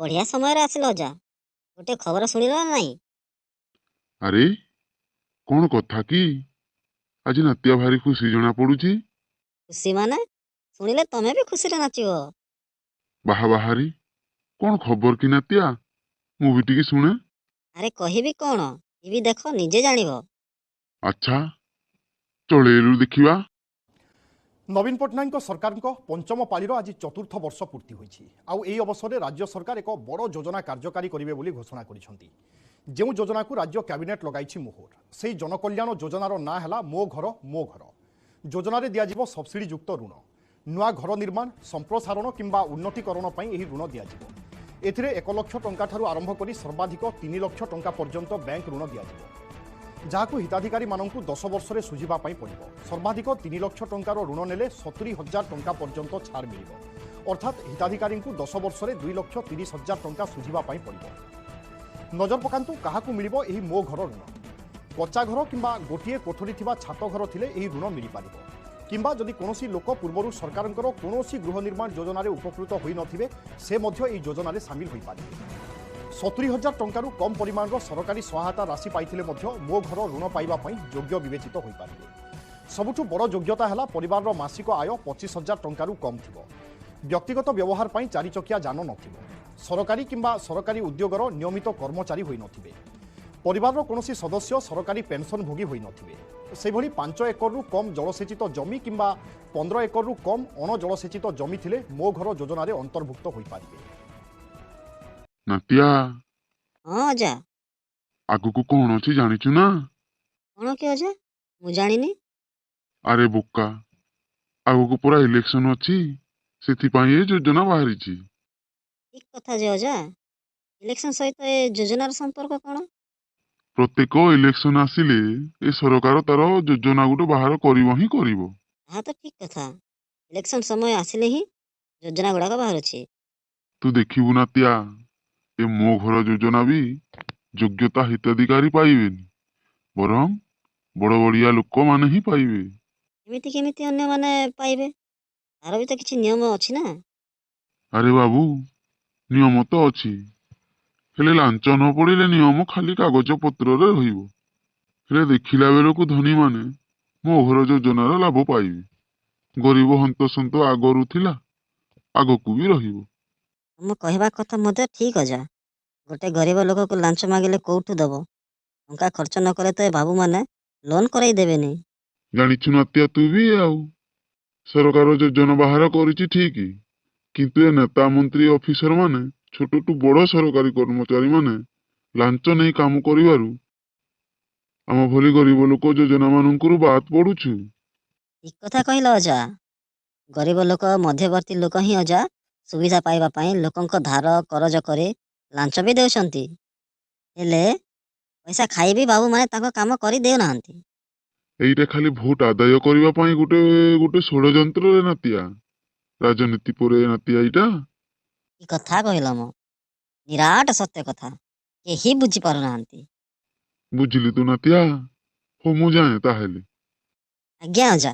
ବଢ଼ିଆ ସମୟରେ ଆସିଲ ଅଜା। ଗୋଟେ ଖବର ଶୁଣିଲ ନା ନାଇଁ? ଆରେ, କଣ କଥା କି? ଆଜି ନାତିଆ ଭାରି ଖୁସି ଜଣା ପଡୁଛି। ଖୁସି ମାନେ ଶୁଣିଲେ ତମେ ବି ଖୁସିରେ ନାଚିବ। ବାହା ବାହାରି, କଣ ଖବର କି ନାତିଆ? ମୁଁ ବି ଟିକେ ଶୁଣେ। ଆରେ, କହିବି କଣ, ଟିଭି ଦେଖ, ନିଜେ ଜାଣିବ। ଆଚ୍ଛା, ଚଳେଇଲୁ, ଦେଖିବା। ନବୀନ ପଟ୍ଟନାୟକଙ୍କ ସରକାରଙ୍କ ପଞ୍ଚମ ପାଳିର ଆଜି ଚତୁର୍ଥ ବର୍ଷ ପୂର୍ତ୍ତି ହୋଇଛି। ଆଉ ଏହି ଅବସରରେ ରାଜ୍ୟ ସରକାର ଏକ ବଡ଼ ଯୋଜନା କାର୍ଯ୍ୟକାରୀ କରିବେ ବୋଲି ଘୋଷଣା କରିଛନ୍ତି, ଯେଉଁ ଯୋଜନାକୁ ରାଜ୍ୟ କ୍ୟାବିନେଟ୍ ଲଗାଇଛି ମୋହର। ସେହି ଜନକଲ୍ୟାଣ ଯୋଜନାର ନାଁ ହେଲା ମୋ ଘର ମୋ ଘର। ଯୋଜନାରେ ଦିଆଯିବ ସବସିଡିଯୁକ୍ତ ଋଣ। ନୂଆ ଘର ନିର୍ମାଣ, ସମ୍ପ୍ରସାରଣ କିମ୍ବା ଉନ୍ନତିକରଣ ପାଇଁ ଏହି ଋଣ ଦିଆଯିବ। ଏଥିରେ 1 ଲକ୍ଷ ଟଙ୍କାଠାରୁ ଆରମ୍ଭ କରି ସର୍ବାଧିକ 3 ଲକ୍ଷ ଟଙ୍କା ପର୍ଯ୍ୟନ୍ତ ବ୍ୟାଙ୍କ ଋଣ ଦିଆଯିବ, ଯାହାକୁ ହିତାଧିକାରୀମାନଙ୍କୁ 10 ବର୍ଷରେ ସୁଝିବା ପାଇଁ ପଡ଼ିବ। ସର୍ବାଧିକ 3 ଲକ୍ଷ ଟଙ୍କାର ଋଣ ନେଲେ 70 ହଜାର ଟଙ୍କା ପର୍ଯ୍ୟନ୍ତ ଛାଡ଼ ମିଳିବ। ଅର୍ଥାତ୍ ହିତାଧିକାରୀଙ୍କୁ 10 ବର୍ଷରେ 2 ଲକ୍ଷ 30 ହଜାର ଟଙ୍କା ସୁଝିବା ପାଇଁ ପଡ଼ିବ। ନଜର ପକାନ୍ତୁ, କାହାକୁ ମିଳିବ ଏହି ମୋ ଘର ଋଣ? କଚ୍ଚା ଘର କିମ୍ବା ଗୋଟିଏ କୋଠରୀ ଥିବା ଛାତ ଘର ଥିଲେ ଏହି ଋଣ ମିଳିପାରିବ, କିମ୍ବା ଯଦି କୌଣସି ଲୋକ ପୂର୍ବରୁ ସରକାରଙ୍କର କୌଣସି ଗୃହ ନିର୍ମାଣ ଯୋଜନାରେ ଉପକୃତ ହୋଇନଥିବେ, ସେ ମଧ୍ୟ ଏହି ଯୋଜନାରେ ସାମିଲ ହୋଇପାରିବେ। 70 ହଜାର ଟଙ୍କାରୁ କମ୍ ପରିମାଣର ସରକାରୀ ସହାୟତା ରାଶି ପାଇଥିଲେ ମଧ୍ୟ ମୋ ଘର ଋଣ ପାଇବା ପାଇଁ ଯୋଗ୍ୟ ବିବେଚିତ ହୋଇପାରିବେ। ସବୁଠୁ ବଡ଼ ଯୋଗ୍ୟତା ହେଲା ପରିବାରର ମାସିକ ଆୟ 25 ହଜାର ଟଙ୍କାରୁ କମ୍ ଥିବ, ବ୍ୟକ୍ତିଗତ ବ୍ୟବହାର ପାଇଁ ଚାରିଚକିଆ ଯାନ ନଥିବ, ସରକାରୀ କିମ୍ବା ସରକାରୀ ଉଦ୍ୟୋଗର ନିୟମିତ କର୍ମଚାରୀ ହୋଇନଥିବେ, ପରିବାରର କୌଣସି ସଦସ୍ୟ ସରକାରୀ ପେନ୍ସନଭୋଗୀ ହୋଇନଥିବେ। ସେହିଭଳି 5 ଏକରରୁ କମ୍ ଜଳସେଚିତ ଜମି କିମ୍ବା 15 ଏକରରୁ କମ୍ ଅଣଜଳସେଚିତ ଜମି ଥିଲେ ମୋ ଘର ଯୋଜନାରେ ଅନ୍ତର୍ଭୁକ୍ତ ହୋଇପାରିବେ। ନାତିଆ। ହଁ ଅଜା। ଆଗକୁ କଣ ଅଛି ଜାଣିଛୁ ନା? କଣ କି ଅଜା? ମୁଁ ଜାଣିନି। ଆରେ ବୋକା, ଆଗକୁ ପରା ଇଲେକ୍ସନ ଅଛି, ସେଥିପାଇଁ ଏ ଯୋଜନା ବାହାରିଛି। ଠିକ କଥା ଯେ ଅଜା, ଇଲେକ୍ସନ ସହିତ ଏ ଯୋଜନାର ସମ୍ପର୍କ କଣ? ପ୍ରତ୍ୟେକ ଇଲେକ୍ସନ ଆସିଲେ ଏ ସରକାର ତାର ଯୋଜନା ଗୋଟେ ବାହାର କରିବ ହିଁ କରିବ। ତାହା ତ ଠିକ କଥା। ଇଲେକ୍ସନ ସମୟ ଆସିଲେ ହିଁ ଯୋଜନା ଗୁଡ଼ାକ ବାହାରୁଛି। ତୁ ଦେଖିବୁ ନାତିଆ, ଏ ମୋ ଘର ଯୋଜନା ବି ଯୋଗ୍ୟତା ହିତାଧିକାରୀ ପାଇବେନି, ବରଂ ବଡ଼ ବଡ଼ିଆ ଲୋକମାନେ ହିଁ ପାଇବେ। ଏମିତି କେମିତି ଅନ୍ୟମାନେ ପାଇବେ? ତାର ବି ତ କିଛି ନିୟମ ଅଛି ନା? ଆରେ ବାବୁ, ନିୟମ ତ ଅଛି, ହେଲେ ଲାଞ୍ଚ ନ ପଡ଼ିଲେ ନିୟମ ଖାଲି କାଗଜ ପତ୍ରରେ ରହିବ। ହେଲେ ଦେଖିଲା ବେଳକୁ ଧନୀମାନେ ମୋ ଘର ଯୋଜନାର ଲାଭ ପାଇବେ, ଗରିବ ହନ୍ତସନ୍ତ ଆଗରୁ ଥିଲା, ଆଗକୁ ବି ରହିବ। ତମ କହିବା କଥା ମଧ୍ୟ ଠିକ ଅଜା। ଗୋଟେ ଗରିବ ଲୋକକୁ ଲାଞ୍ଚ ମାଗିଲେ କୋଉଠୁ ଦବ? ଟଙ୍କା ଖର୍ଚ୍ଚ ନ କଲେ ତ ଏ ବାବୁମାନେ ଲୋନ୍ କରେଇ ଦେବେନି। ଜାଣିଛୁ ନାତିଆ, ତୁ ବି ଆଉ ସରକାର ଯୋଜନା ବାହାର କରିଛି ଠିକ, କିନ୍ତୁ ଏ ନେତା, ମନ୍ତ୍ରୀ, ଅଫିସର ମାନେ, ଛୋଟଠୁ ବଡ଼ ସରକାରୀ କର୍ମଚାରୀ ମାନେ ଲାଞ୍ଚ ନେଇ କାମ କରିବାରୁ ଆମ ଭଳି ଗରିବ ଲୋକ ଯୋଜନା ମାନଙ୍କରୁ ବାଦ ପଡୁଛୁ। ଠିକ କଥା କହିଲ ଅଜା। ଗରିବ ଲୋକ, ମଧ୍ୟବର୍ତ୍ତୀ ଲୋକ ହିଁ ଅଜା ସୁବିଧା ପାଇବା ପାଇଁ ଲୋକଙ୍କ ଧାର କରଜ କରି ଲାଞ୍ଚ ବି ଦେଉଛନ୍ତି। ହେଲେ ପଇସା ଖାଇ ବି ବାବୁମାନେ ତାଙ୍କ କାମ କରି ଦେଉନାହାନ୍ତି। ଏଇଟା ଖାଲି ଭୋଟ ଆଦାୟ କରିବା ପାଇଁ ଗୋଟେ ଗୋଟେ ଷଡ଼ଯନ୍ତ୍ରରେ ନାତିଆ, ରାଜନୀତି ପରେ ନାତିଆ ଏଇଟା। କି କଥା କହିଲ ମ, ନିରାଟ ସତ୍ୟ କଥା, କେହି ବୁଝିପାରୁନାହାନ୍ତି। ବୁଝିଲି ତୁ ନାତିଆ। ହଉ, ମୁଁ ଯାଏ ତାହେଲେ। ଆଜ୍ଞା ଅଜା।